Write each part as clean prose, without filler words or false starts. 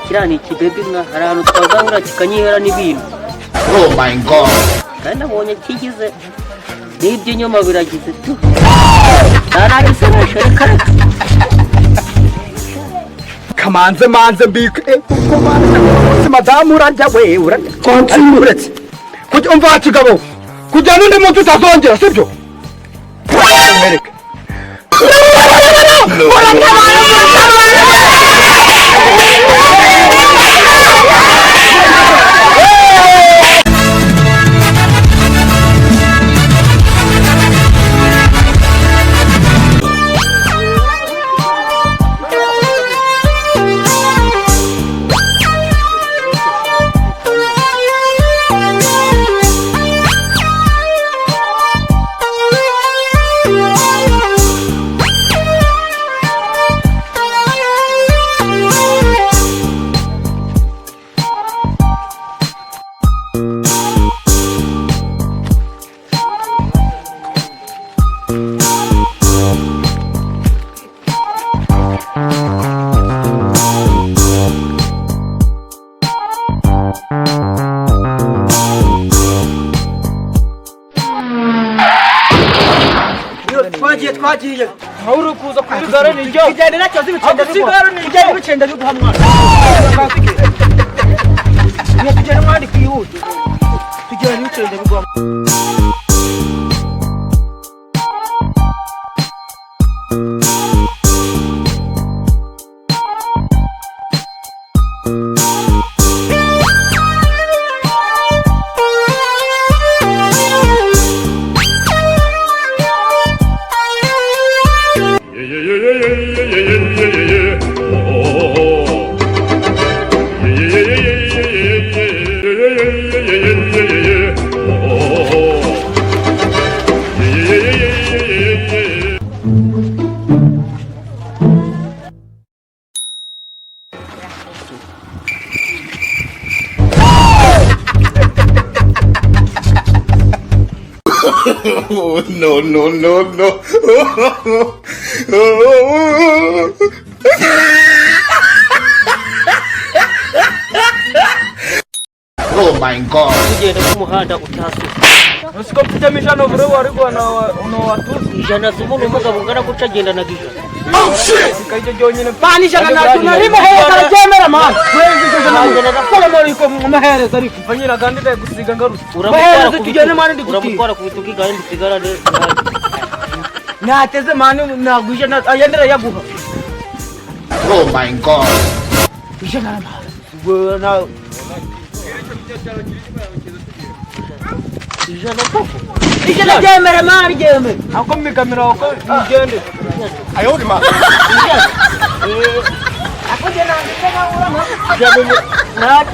Kiriya ni ikibebi mwa, hari ahantu twazahura kikanyihera n'ibintu. Oh my God. Kandi nabonye kigize n'iby'inyuma biragize tu, ntanagisoresha, reka reka. Kamanze manze mbike kuko manze madamu urarya we, urarya. Ariko uretse kujya umva wa kigabo, kujya n'undi muntu utazongera, sibyo? Mwereke. Twagiye, twagiye. Aho uri kuza kuri gare ni njye. Tugende nacyo z'ibicenda biguha, tugende ibicenda biguha mwana. Iyo tugende mwana kwihute, tugende ibicenda biguha. Yeah, yeah, yeah, yeah, yeah, yeah, yeah, yeah, yeah. Oh, oh, oh. Yeah, yeah, yeah, yeah, yeah, yeah, yeah, yeah, yeah, yeah, yeah, yeah. Oh, oh, oh. Yeah, yeah, yeah, yeah, yeah, yeah, yeah. Oh no no no no. Oh my God. Tugenda ku muhanda utasuka. Usiko mfitemo 100 buri wari guhana watuzi. 100 z'umuntu umugabo ungana guca agendanaga 100? Sikajya ryonyine. Mani, 100 ntabwo narimuhereza, araryemera mani. Muhereza iryo jana, mukoramo ariko muhereza ariko. Mva nyina kandi ndagusiga ngarutse. Uramutwara Muhereze ku tugende bitugu. Mani, ndigutiye. Uramutwara ku bitugu, igare ndisigarane. Nateze mani, ntabwo 100 ayendera yaguha. Oh my God. 100 mani. Ubwo na 100 koko? 100 ryemera mani, ryemera. Ako migamira uko mugende. 100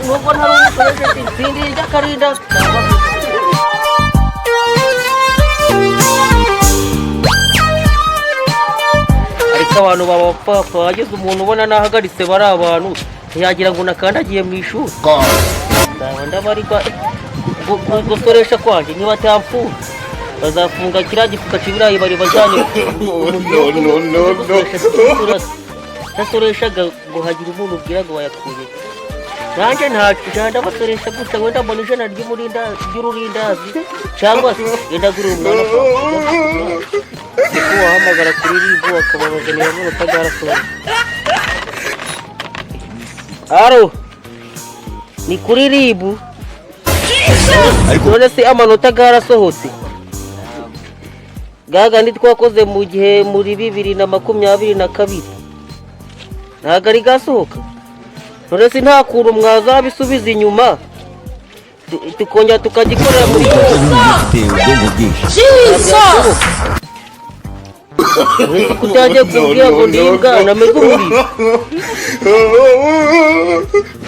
nubwo ntari umukoresha sindi ry'akarinda. Ariko abantu baba bapfapfa, wageze umuntu ubona nahagaritse bari abantu ntiyagira ngo nakandagiye mu ishuri. God. Ndaba ndabarirwa gusoresha kwanjye, niba atamfunga bazafunga kiriya gifuka cy'ibirayi bari bajyanye. Oh no no no no. Ntasoreshaga ngo hagire umuntu ubwira ngo wayakuye, nanjye nta ijana ndabasoresha gutya, wenda mbona 100 ry'ururindazi cyangwa se wenda agurira umwana fanta, kuko wahamagara kuri RIB akababazanira amanota garasohoye. Aro ni kuri RIB? None se amanota garasohotse gagandi twakoze mu gihe muri 2022 ntabwo ari gasohoka? None se nta kuntu mwazabisubiza inyuma tukongera tukagikorera muri Ufite ubwonko bwinshi. Uretse ko utagiye kumbwira ngo ndi imbwa nameze umuriro.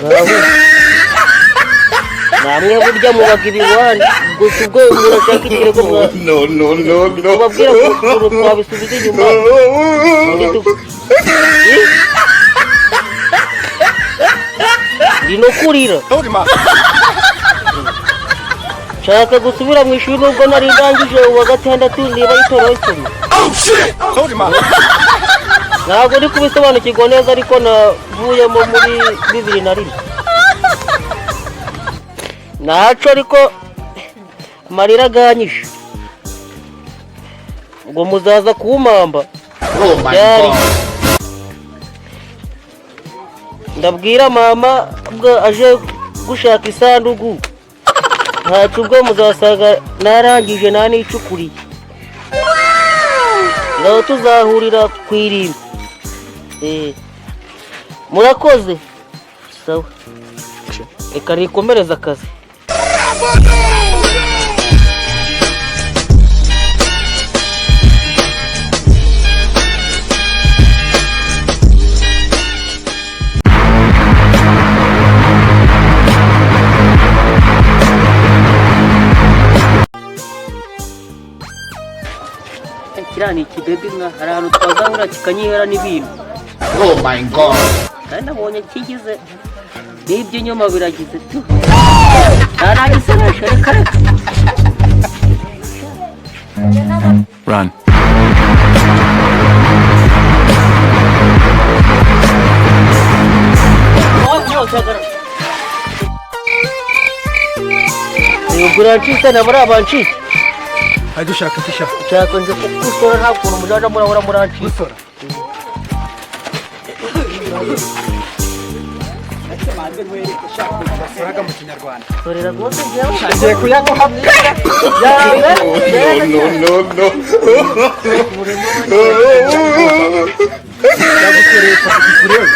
Ngaho. Namwe burya mubaga ibiwani gusa, ubwo murashaka ikirego mwa No no no no. tubabwira ko ukuntu twabisubiza inyuma ubundi Eh? Ndi no kurira, nshaka gusubira mu ishuri nubwo nari ndangije uwa gatandatu, niba itoroshye. Ntabwo ndi kubisobanukirwa neza, ariko navuyemo muri 2001. Ntaco, ariko amarira aganyije ngo muzaza kuwumamba. Oh my Byari. God. Ndabwira mama ubwo aje gushaka isanduku, ntacu ubwo muzasanga narangije nta n'icukuriye. Ngaho tuzahurira ku irimbi. Murakoze, sawa, reka nikomereze akazi. Kiriya ni ikibebi nka hari ahantu twazahura kikanyihera n'ibintu. Oh my God. Kandi nabonye kigize n'iby'inyuma biragize tu, nta nagisoresha, reka reka. Run. Ubwo urancitse na buriya bancitse. Hajya ushaka iki sha? Nshaka nje kugusora, nta kuntu mujaja murahora murancitse. Gusora? Basoraga mu Kinyarwanda. Sorera rwose njyewe. Ngiye kuyaguha pe. Yawe. No, no, no, no. Ndagukoresha kugikureba.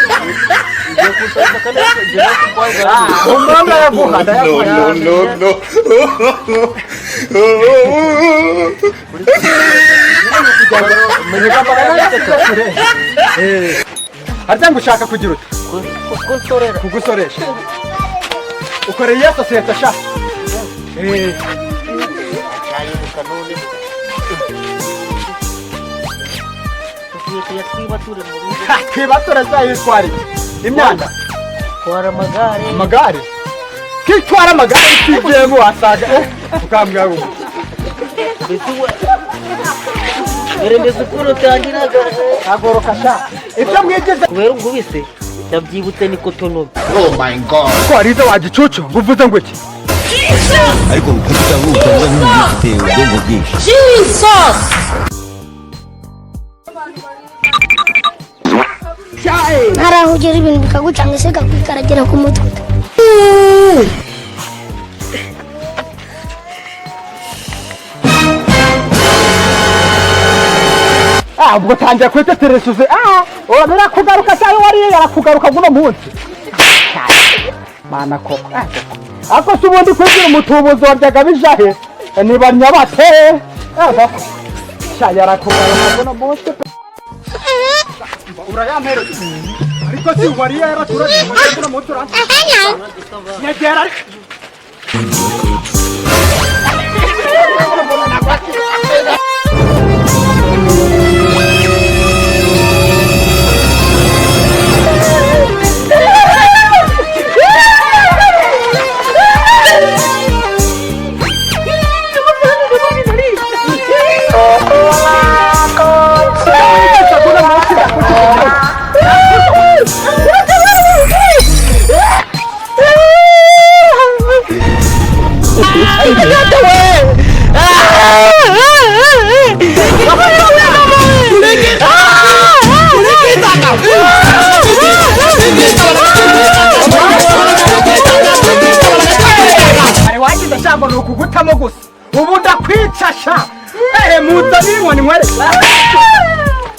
Ngiye kushaka kandi ngiye kukwagara. Umwami araguha, No, ndayaguha. no, no, no. Harya ngo ushaka kugira ute? Kunsorera. Kugusoresha. Ukoreye iyo sosiyete sha? Cyayibuka none tugiye kujya twiba turi mu bigo. Twiba turacyayitwara iki? Imyanda. Twara amagare. Amagare? Kitwara amagare kigiyemo wasaga ukambwira ngo Mbese dore mbese ukuntu utangiraga. Agoroka sha, ibyo mwigize. Kubera ubwubise ndabyibutse, ni kotonomi. Oh my God. Ko warize wa gicucu, ngo uvuze ngo iki? Ariko kuki utavuga nk'umuntu ufite ubwonko bwinshi? Hari aho ugera ibintu bikagucanga ese kakwikaragira ku mutwe. Ah, ubwo tangira kwitetereza uze. Ah, birakugaruka cyangwa wariye yarakugaruka guno munsi. Mana koko. Ah, koko. Ako se ubundi kugira umutubuzi waryaga bijahe? Niba nyabate. Ah, koko. Sha, yarakugaruka guno munsi pe. Urayampera. Ariko si wariye yaraturanye guno munsi uranse. Nyegera ariko. Ari wagize shambo ni ukugutamo gusa. Ubu ndakwica sha. Ehe, muzanire inkoni nkwere.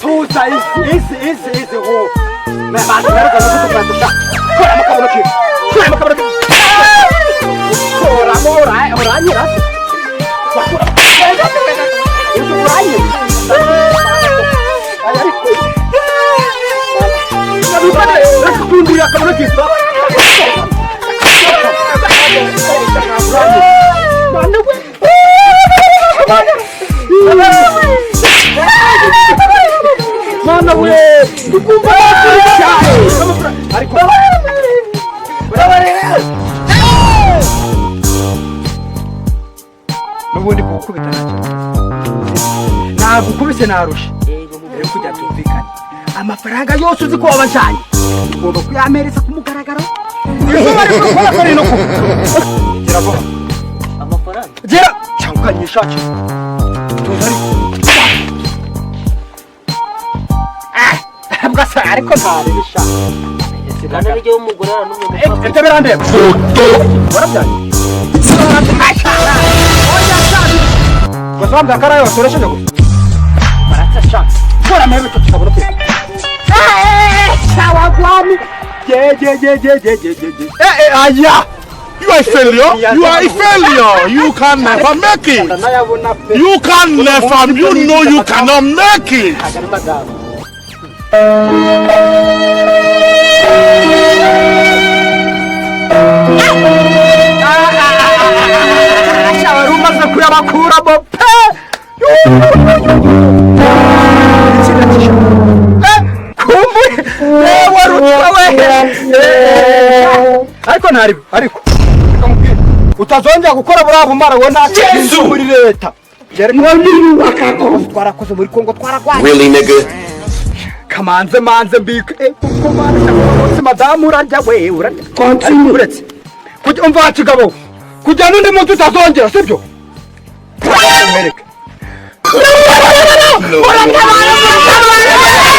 Tuza, izi izi izi izi wo. Bantu rero kaza sha. Kuramo kabuno kiwe. Kuramo kabuno kiwe. Kuramo uranyira se. Wakura. Uzi uranyira. Ay, ariko. Reka kundira kabuno kiwe. Mana we. Mana we. Ukumva cyane. Ariko n'ubundi kugukubita ntacyo. Nagukubise narusha. Yego. Rero kugira byumvikane. Amafaranga yose uzi ko wabajanye ugomba kuyamereza ku mugaragaro. Izuba riri gukora ko rino kuba. Gira vuba. Amafaranga? Gira cyangwa ukanyishakira. Tuza ariko. Ah, bwasa ariko ntarebisha. Kandi ari jyewe umugore aranumye mu Ibyo birandeba. Warabyaye? Gusa wambwira ko ari ayo wasoresheje gusa. Baratasha. Kora amahirwe icyo kikabona pe. Shawagwami. Je je je je je je je je. Eh eh, aya. You are a failure. You are a failure. You can never make it. Nayabona pe. You can never. You know you cannot make it. Ntabwo ari madamu. Wari umaze kuyabakuramo pe. Kumbe yewe rutwa we, ariko ntari ariko reka nkubwire, utazongera gukora buriya bumara we nta kintu muri leta. Twarakoze muri Kongo, twaragwaye. Really, nigga? Kamanze manze mbike kuko mana, madamu urarya we, urarya. Ariko uretse kujya umva wa kigabo, kujya n'undi muntu utazongera, sibyo? Mwereke. No. Muratabara, muratabara!